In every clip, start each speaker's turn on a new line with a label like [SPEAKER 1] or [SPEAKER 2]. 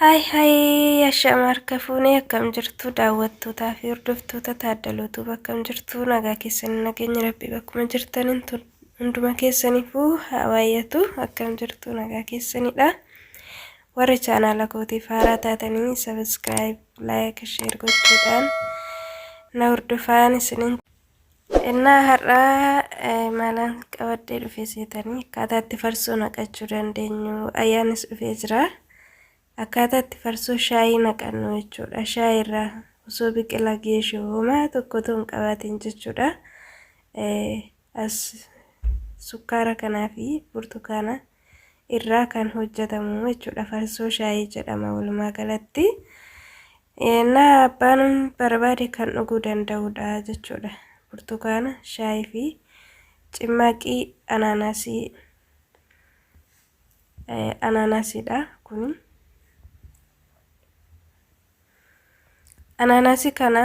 [SPEAKER 1] Haay haay ashama harka fuunee akkam jirtu daawwattootaa fi hordoftoota Taaddalootuu akkam jirtu nagaa keessan nageenya rabbii bakkuma jirtaniin hunduma keessaniifuu haa baay'atu akkam jirtu nagaa keessanidha. Warri chaanaala kootiif haaraa taatanii sabiskiraayib laayik sheer gochuudhaan na hordofaan isinin Innaa har'aa maalaan qabadhee dhufe seetanii akkaataa itti farsoo naqachuu dandeenyu ayyaanis dhufee jira. Akkaataa itti farsoo shaayii naqannu jechuudha. Shaayii irraa osoo biqila geeshoo homaa tokko otoo hin qabaatin jechuudha. As sukkaara kanaa fi burtukaana irraa kan hojjetamu jechuudha. Farsoo shaayii jedhama walumaa galatti. Ennaa abbaan barbaade kan dhuguu danda'udha jechuudha. Burtukaana, shaayii fi cimmaaqii anaanaasii anaanaasiidha kuni. Anaanaasii kana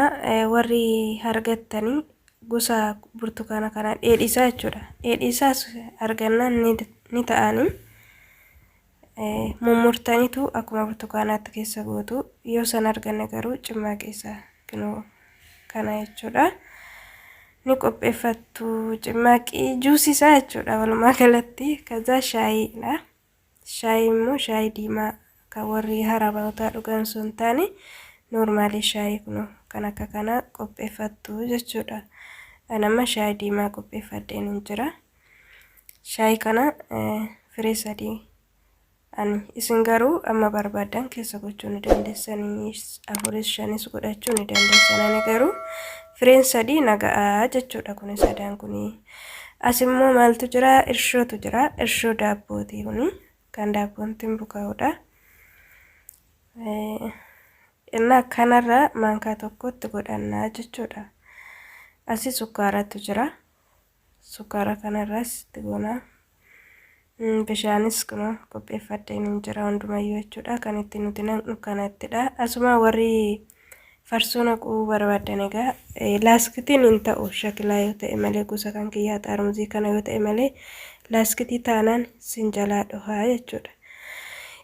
[SPEAKER 1] warri argattanii gosa burtukaana kanaa dheedhiisaa jechuudha. Dheedhiisaas argannaan ni ta'anii. Mummurtaniitu akkuma burtukaanaatti keessa gootu. Yoo san arganne garuu cimmaaqii isaa kinoo kana jechuudha. Ni qopheeffattu cimmaaqii juusii isaa jechuudha walumaa galatti. Kazaa shaayiidha. Shaayii immoo shaayii diimaa kan warri harabootaa dhugan sun hin taane noormaalii shaayii kunoo kan akka kanaa qopheeffattu jechuudha. Ani amma shaayii diimaa qopheeffadheen hin jira. Shaayii kana firee sadii ani isin garuu amma barbaadan keessa gochuu ni dandeessanii afuris shanis godhachuu ni dandeessan ani garuu fireen sadii na ga'a jechuudha kuni sadaan kuni as immoo maaltu jira irshootu jira irshoo daabbooti kuni kan daabboon ittiin bukaa'udha innaa kanarra maankaa tokkotti godhannaa jechuudha asi sukkaaratu jira Sukkaara kana irraas itti goona. Bishaanis kunoo qopheeffadheen hin jira hundumayyuu jechuudha. Kan itti nuti naqnu kanattidha. Asuma warri farsoo naquu barbaaddan egaa laaskitiin hin ta'u shakilaa yoo ta'e malee gosa kan kiyyaa xaarmuzii kana yoo ta'e malee laaskitii taanaan sin jalaa dhohaa jechuudha.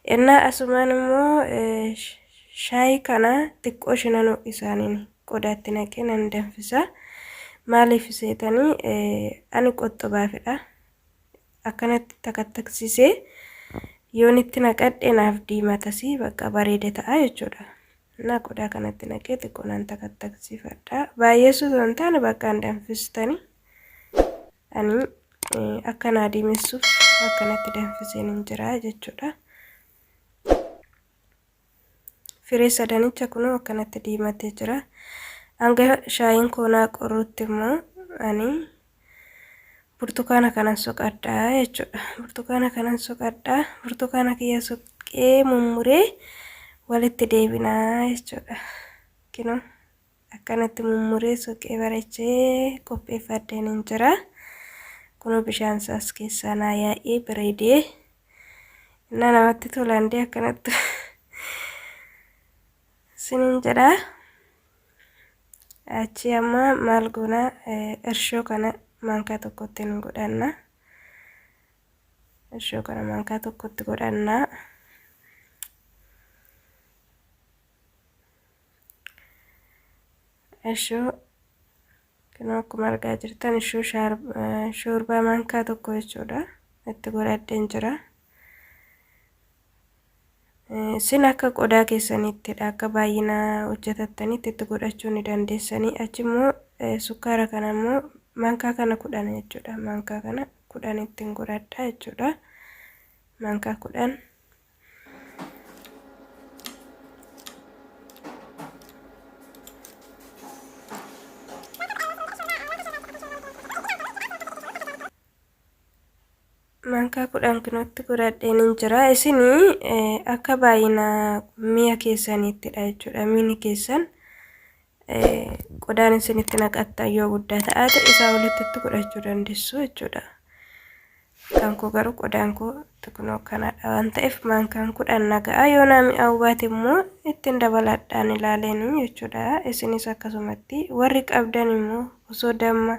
[SPEAKER 1] Innaa asumaan immoo Shaayii kana xiqqoo ishee nan ho'isaaniin qodaatti naqee nan danfisa. Maaliif seetanii ani qoxxobaafidha. Akkanatti takattaksisee yoon itti naqadhe naaf diimatasi bakka bareeda ta'a jechuudha. Na qodaa kanatti naqee xiqqoo nan takattaksifadha. Baay'eessuu osoo hin taane bakka hin danfistani. Ani akka naa diimessuuf akkanatti danfiseen hin jira jechuudha. Firee sadanicha kunoo akkanatti diimatee jira. Hanga shaayiin koo naa qorrutti immoo ani burtukaana kanan soqadha jechuudha. Burtukaana kanan soqadha. Burtukaana kiyya soqee mummuree walitti deebinaa jechuudha. Kinoo akkanatti mummuree soqee bareechee qopheeffadheen hin jira. Kunoo bishaan isaas keessaa naa yaa'ee bareedee. Innaa namatti tola indee akkanatti sinin jedha. Achi amma maal goona irshoo kana maankaa tokkotti nu godhanna. Irshoo kana maankaa tokkotti godhanna. Irshoo Kunoo akkuma argaa jirtan ishoo shoorbaa maankaa tokko jechuudha. Itti godhadheen jira. Isin akka qodaa keessaniittidha akka baay'ina hojjetattanitti itti godhachuu ni dandeessanii. Achi immoo sukkaara kana immoo maankaa kana 10 jechuudha. Maankaa kana 10 ittiin godhadha jechuudha. Maankaa 10. Maankaa 10 kinootti godhadheen hin jira. Isin akka baay'ina mi'a keessaniittidha jechuudha. Miini keessan qodaan isin itti naqattan yoo guddaa ta'aa ta'e isaa olitti itti godhachuu dandeessu jechuudha. Kan koo garuu qodaan koo kunoo kanadha waan ta'eef maankaan 10 na ga'a. Yoo naa mi'aawuu baate immoo ittiin dabaladhaan ilaaleen jechuudha. Isinis akkasumatti warri qabdan immoo osoo damma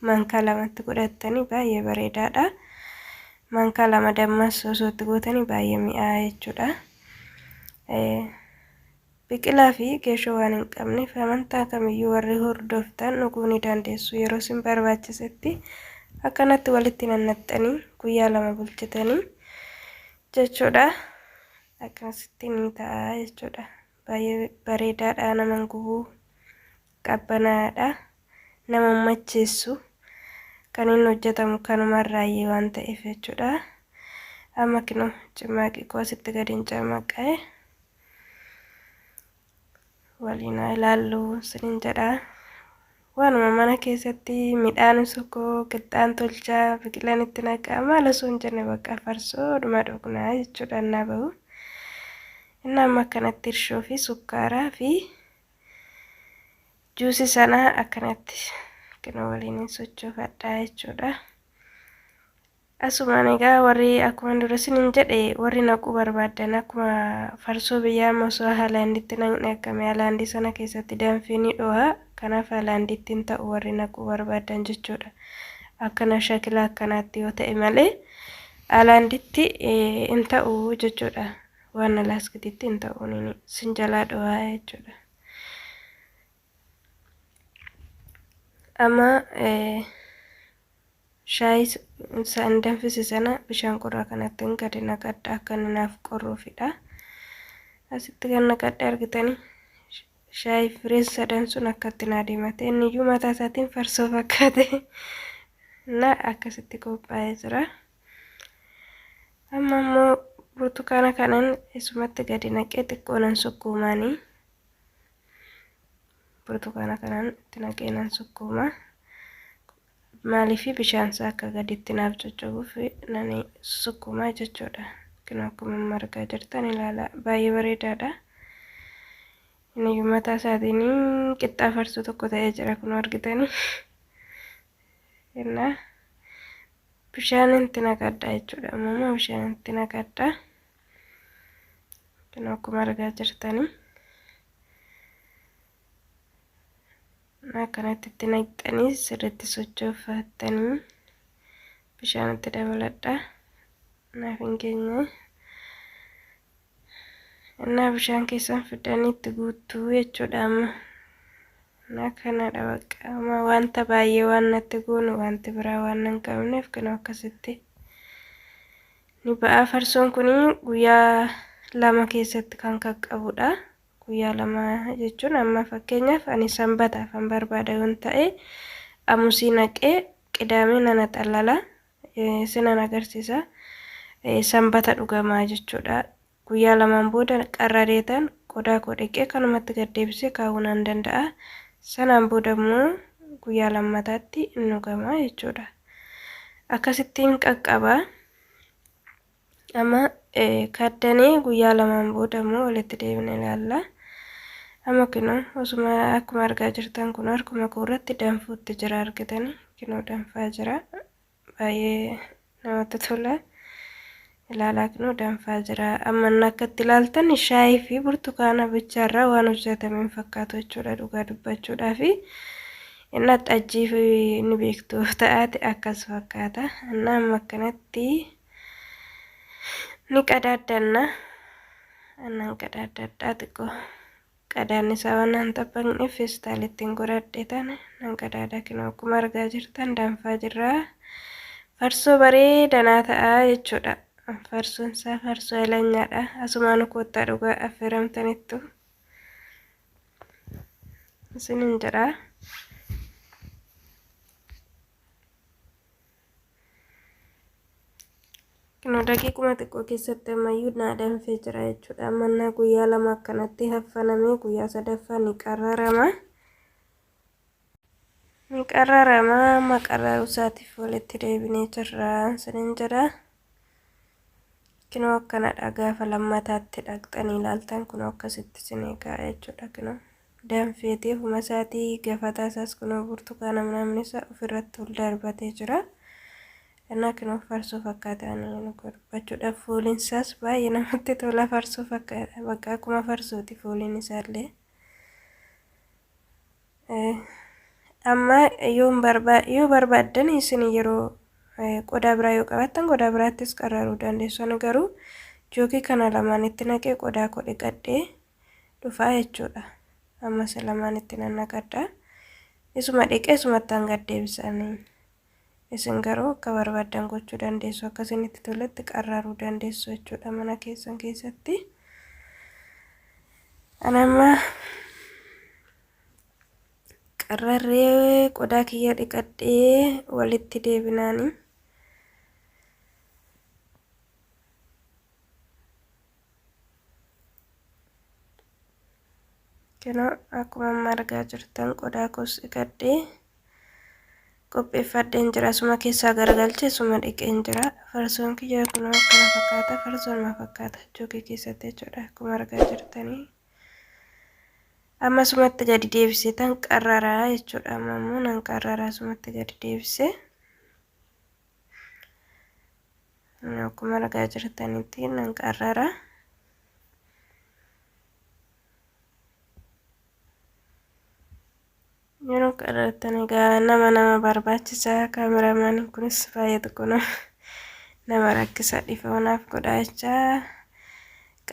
[SPEAKER 1] maankaa lamatti godhattanii baay'ee bareedaadha. Maankaa lama dammas osoo itti gootanii baay'ee mi'aa'a jechuudha. Biqilaa fi geeshoo waan hin qabneef amantaa kamiyyuu warri hordoftan dhuguu ni dandeessu. Yeroo isin barbaachisetti akkanatti walitti nannaxxanii guyyaa 2 bulchitanii jechuudha. Akkasitti ni ta'a jechuudha. Baay'ee bareedaadha, nama hin gubuu, qabbanaadha, nama hin macheessu. Kan inni hojjetamu kanumarraayyee waan ta'eef jechuudha. Amma kinoo cimmaaqii koo asitti gadi hin cammaqee. Waliin haa ilaallu isiniin jedha. Waanuma mana keessatti midhaan sukoo qixxaan tolchaa biqilaan itti naqaa maal osoo hin jenne bakka farsoodhuma dhugnaa jechuudha innaa bahu. Inni amma akkanatti irshoo fi sukkaaraa fi juusii sana akkanatti kinoo waliin hin sochoofadha jechuudha. Asumaan egaa warri akkuma dura isiniin jedhe warri naquu barbaaddan akkuma farsoo biyyaa amma osoo Haalaanditti naqne akkami Haalaandii sana keessatti danfee ni dhoha kanaaf Haalaanditti hin ta'u warri naquu barbaaddan jechuudha. Akkana shakila akkanaatti yoo ta'e malee Haalaanditti hin ta'u jechuudha. Waan alaaskititti hin ta'u sin jalaa dhoha jechuudha. Amma Shaayii isaan danfise sana bishaan qorraa kanattiin gadi naqadha akka inni naaf qorruufidha. Asitti kan naqadhe argitanii shaayii fireen sadan sun akkatti naa diimate inni iyyuu mataa isaatiin farsoo fakkaate na akkasitti qophaa'ee jira. Amma immoo burtukaana kanan isumatti gadi naqee xiqqoo nan sukkuumaanii burtukaana kanan itti naqee nan sukkuuma. Maaliif bishaan isaa akka gaditti naaf coccobuuf nani sukkuumaa jechuudha. Kun akkuma amma argaa jirtan ilaala baay'ee bareedaadha. Inni iyyuu mataa isaatiin qixxaa farsoo tokko ta'ee jira kun argitanii. Innaa bishaan itti naqadha jechuudha. Amma bishaan itti naqadha. Kun akkuma argaa jirtanii. Akkanatti itti naqxanii sirriitti sochoofattanii bishaan itti dabaladha. Naaf hin geenye. Innaa bishaan keessan fidanii itti guuttuu jechuudha amma. Innaa kanadha bakka amma wanta baay'ee waan natti goonu wanti biraa waan hin qabneef kan akkasitti ni ba'a. Farsoon kun guyyaa 2 keessatti kan qaqqabudha. Guyyaa 2 jechuun amma fakkeenyaaf ani sanbataaf an barbaada yoon ta'e amusii naqee qidaamee nana xallala sinan agarsiisa sanbata dhugamaa jechuudha. Guyyaa lamaan booda qarrareetan qodaa koo dhiqee kanumatti gad deebisee kaa'uu nan danda'a. Sanaan booda immoo guyyaa lammataatti in dhugama jechuudha. Akkasittiin qaqqaba. Amma kaddanee guyyaa lamaan booda immoo walitti deebine ilaalla. Amma kinoo osuma akkuma argaa jirtan kun harkuma koo irratti danfuutti jira argitanii kinoo danfaa jira. Baay'ee namatti tola. Ilaalaa kinoo danfaa jira. Amma inni akka itti ilaaltan shaayii fi burtukaana bichaarraa waan hojjetame hin fakkaatu jechuudha dhugaa dubbachuudhaafi. Inni xajjii fi ni beektu ta'aati akkas fakkaata. Inni amma akkanatti ni qadaaddanna. Annan qadaaddadhaa xiqqoo. Qadaanni isaa waan hin taphaqneef feestaalittiin godhadhe tana nan qadaada kinoo akkuma argaa jirtan danfaa jirra. Farsoo bareeda naa ta'a jechuudha. Farsoon isaa farsoo elanyaadha. Asumaanu koottaa dhugaa affeeramtanittu. Isinin jedha. Kunoo daqiiquma xiqqoo keessatti ammayyuu naa danfee jira jechuudha. Ammannaa guyyaa 2 akkanatti haffanamee guyyaa sadaffaa ni qarrarama. Ni qarrarama. Amma qarraruu isaatiif walitti deebinee jirra isiniin jedha. Kinoo akkanadha gaafa lammataatti dhaqxanii ilaaltan kunoo akkasitti isin eegaa jechuudha kinoo. Danfeetii ofuma isaatii gafataa isaas kunoo burtukaana namni isaa ofirratti ol darbatee jira. Innaa kinoo farsoo fakkaata ani dubbachuudhaaf fooliin isaas baay'ee namatti tola farsoo fakkaata bakka akkuma farsooti fooliin isaallee. Amma yoo barbaaddan isin yeroo qodaa biraa yoo qabaattan qodaa biraattis qararuu dandeessu. Ani garuu Jookii kana lamaanitti naqee qodaa koo dhiqadhee dhufaa jechuudha. Ammas lamaanitti nan naqadha. Isuma dhiqee isumattaan gad deebisanii. Isin garuu akka barbaaddan gochuu dandeessu. Akka isinitti toletti qarraaruu dandeessu jechuudha mana keessan keessatti. Ani amma qarrarree qodaa kiyya dhiqadhee walitti deebinaani. Kunoo akkuma amma argaa jirtan qodaa koos dhiqadhee qopheeffadheen jira. Asuma keessaa garagalchee asuma dhiqeen jira. Farsoon kiyya kunoo akkana fakkaata. Farsoon fakkaata jookii keessatti jechuudha. Akkuma argaa jirtanii. Amma asumatti gadi deebisee tan qarraraa jechuudha. Amma immoo nan qarraraa asumatti gadi deebisee. Akkuma argaa jirtanitti nan qarrara. Yeroo qarrattan egaa nama nama barbaachisa. Kaameraamaaniin kunis baay'ee tokko nama rakkisa dhiifama naaf godhaa jechaa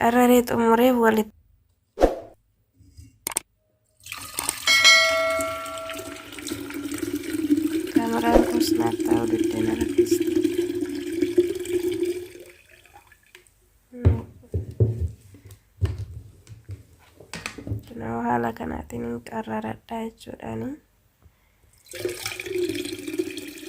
[SPEAKER 1] qarraree xumuree walitti. Kaameraan kunis naaf taa'uu diddee na rakkiste. Kunoo haala kanaatiin hin qarraradha jechuudhaani.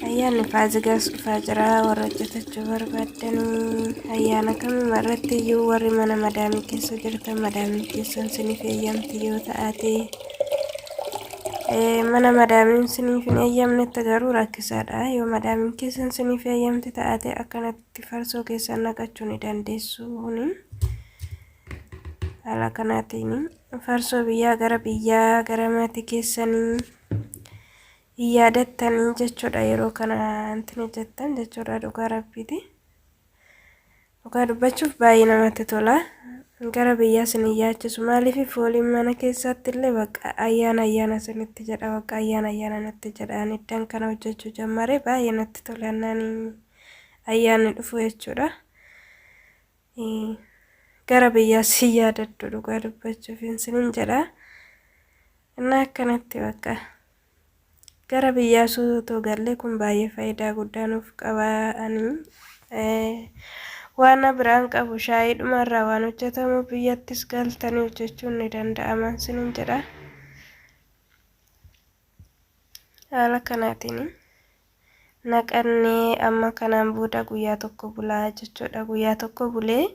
[SPEAKER 1] Ayyaanni Faasigaas dhufaa jira warra hojjetachuu barbaaddanii ayyaana kamuma irratti iyyuu warri mana madaamii keessa jirtan madaamiin keessan siniif eeyyamti yoo ta'ate mana madaamiin siniif hin eeyyamnetti garuu rakkisaadha yoo madaamiin keessan siniif eeyyamti ta'ate akkanatti farsoo keessan naqachuu ni dandeessuuni. Haala kanaatiin farsoo biyyaa gara biyyaa gara maatii keessanii hin yaadattanii jechuudha yeroo kana intini jettan jechuudha dhugaa rabbiiti. Dhugaa dubbachuuf baay'ee namatti tola. Gara biyyaa isin hin yaachisu maaliif fooliin mana keessatti illee bakka ayyaana ayyaana isinitti jedha bakka ayyaana ayyaana natti jedha ani iddan kana hojjechuu jammaree baay'ee natti tola nani ayyaanni dhufu jechuudha. Gara biyyaa si yaadadhu dhugaa dubbachuuf isinin jedha. Innaa akkanatti bakka gara biyyaa suutoo gallee kun baay'ee faayidaa guddaa nuuf qaba. Ani waan biraan qabu shaayiidhuma irraa waan hojjetamu biyyattis galtanii hojjechuun ni danda'ama isinin jedha. Haala kanaatiin naqannee amma kanaan booda guyyaa tokko bulaa jechuudha. Guyyaa tokko bulee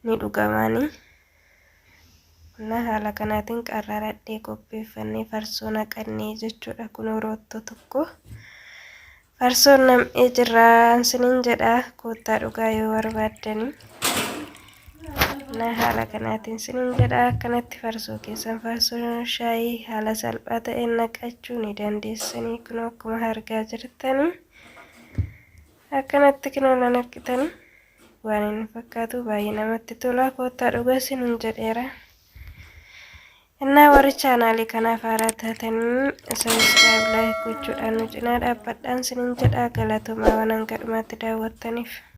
[SPEAKER 1] ni dhugamaani. Na haala kanaatiin qarraradhee qopheeffannee farsoo naqannee jechuudha. Kun roottoo tokko. Farsoon nam'ee jirra isiniin jedha koottaa dhugaa yoo barbaaddanii. Na haala kanaatiin isiniin jedha akkanatti farsoo keessan farsoo shaayii haala salphaa ta'een naqachuu ni dandeessanii kunoo akkuma argaa jirtanii akkanatti kunoo nan argitanii waan inni fakkaatu baay'ee namatti tola koottaa dhugaa isiniin jedheera. Innaa warri chaanaalii kanaaf haaraa taatanii subscribe like gochuudhaan nu cinaa dhaabbadhaan isiniin jedha galatoomaa waan hanga dhumaatti daawwattaniif.